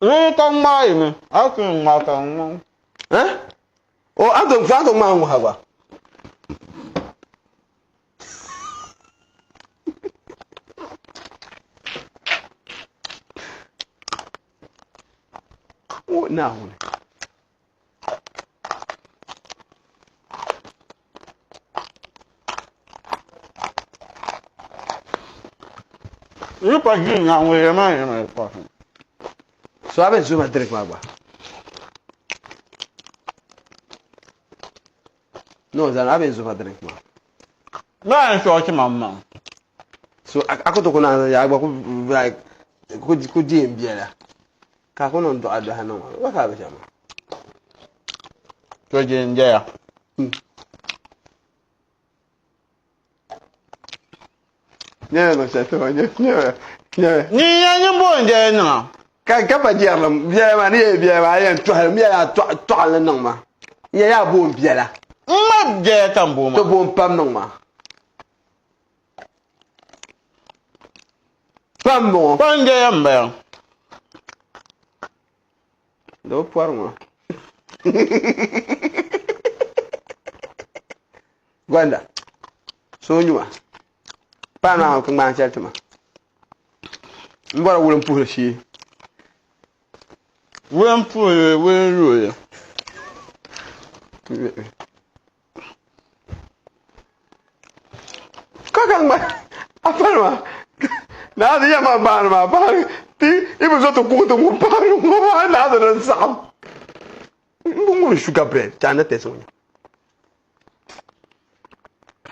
Ni ka ŋmaai mi, a ku ŋmaa ka ŋ. Eh? O a to a to ŋmaa ŋuha gba. O Naawuni. Yi pa ʒi Naawuni ya maa yɛma yi pa. So a bɛ zuma drink maa gba. No, zan a bɛ zuma drink maa. Maa n sɔɣi ti maŋ maŋ. So a ku to ku naan ya gba ku like ku ku di n biɛla. Ka ku niŋ dɔɣa dɔha niŋ ma. Ka a bi shɛm maa. To je n jɛya. Nyɛla niŋ shɛli ti ma nyɛ nyɛ nyɛ. Ni ya nyin bo n jɛya niŋa. Ka ka pa jɛrili biɛla maa ni yɛ biɛla maa a yɛn tɔhili mi yaa tɔɣili niŋ ma. N yɛ yaa boon biɛla. N ma jɛya ka n bo ma. To boon pam niŋ ma. Pam bɔŋɔ. Pam jɛya n baya. Di bi pɔri ŋɔ. Gonda, so nyuma. Paɣa maa ka ŋmaan shɛli tima. N bɔra wulim puhili shee. Wulim puhili, wulim yuuli. Ka ka ŋma a pali maa naa di yɛma baani maa paɣa ti i bi zo ti kuɣu ti ŋun paɣa ŋɔ maa naa di din saɣam n bi ŋuni sugar bread chana na tɛsi ŋɔ nya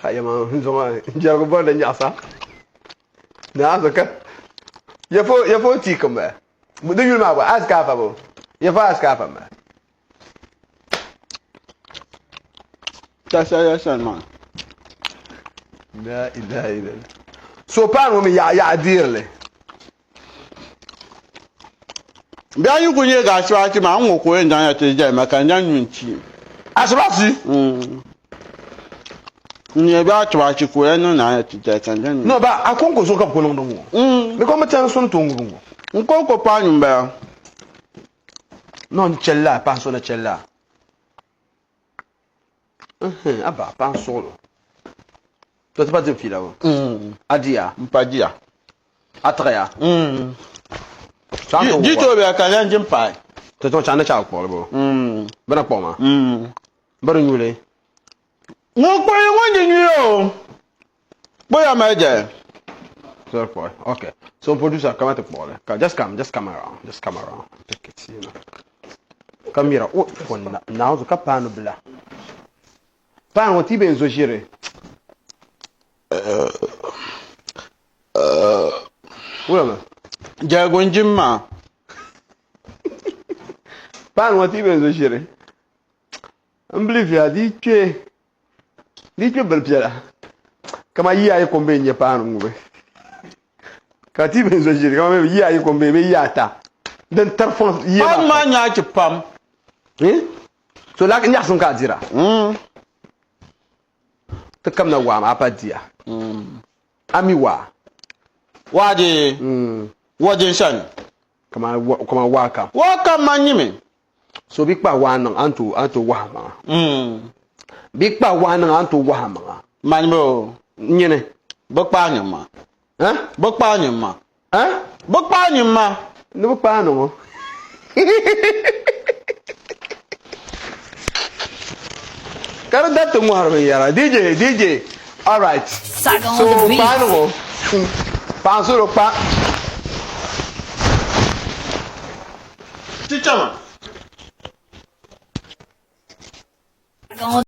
ka yɛma n zaŋ n jɛrigu bɔri di nyaɣasa naa so ka yɛfo yɛfo tii ka m-bala di yuli maa gba asikaafa bo yɛfo asikaafa m-bala Tasa ya sani maa. La ilaha illallah. So paani ŋɔ mi yaɣa yaɣa deerili. Bɛ a yi ku nyɛ ka asibaasi maa, n ŋɔ ka o yɛn zaŋ ya ti zali ma ka n zaŋ nyu n-ti. Asibaasi? Mm. N nyɛ bɛ asibaasi ka o yɛn niŋ naai ti zali ka n zaŋ nyu. No ba a kɔŋko zuɣu ka bɛ ku niŋdi ŋɔ. Mm. Bɛ kɔŋ bi chani soni tooi ŋubi ŋɔ. N kɔŋko paanyu m-bala. No n chɛli la paɣa so na chɛli la a ba paɣa n suɣulo to ti pa di fiila ŋɔ a diya n pa diya a tiɣiya di tooi bɛ ka lan jin paai to chaŋ ni chaɣa kpuɣili bo bɛ na kpuɣi ma bɛ di nyuli ŋun kpuɣi ŋun di nyuli o Kpoya mali jɛli. Sorry, boy. Okay. So producer, come at the ball. Just come, just come around, just come around. Take it, you know. Come here. Oh, for now, the kapano bila. Pan what even zo jire. Wula ma. Jagun jimma. Pan what even zo jire. N believe ya di kpe Di kpe bini piɛla kamani yiya ayi ko m-be n-nyɛ paanu ŋubi ka ti bɛ zo ʒiri kamani yiya ayi ko m-be bee yiya ata din tari fɔŋ yiya maa Paanu maa nyaɣi pam. Eh? So la nyaɣisim ka a dira? Ti kamina waa maa a pa diya. A mi waa? Waa di wa din sani. Kamani waa kam. Waa kam man nyimi. So bi kpahi waa niŋ a ni tooi wahi maŋa. Bi kpahi waa niŋ a ni tooi wahi maŋa. Mani mi o. Nyini. Bi kpahi niŋ ma. Eh? Bi kpahi niŋ ma. Eh? Bi kpahi niŋ ma. Ni bi kpahi niŋ o. Ka di dariti ŋɔhiri binyɛra. DJ, DJ. All right. Saga So on the beat. kpahi niŋ o. Paɣa so do kpa. Ti chama. Saga on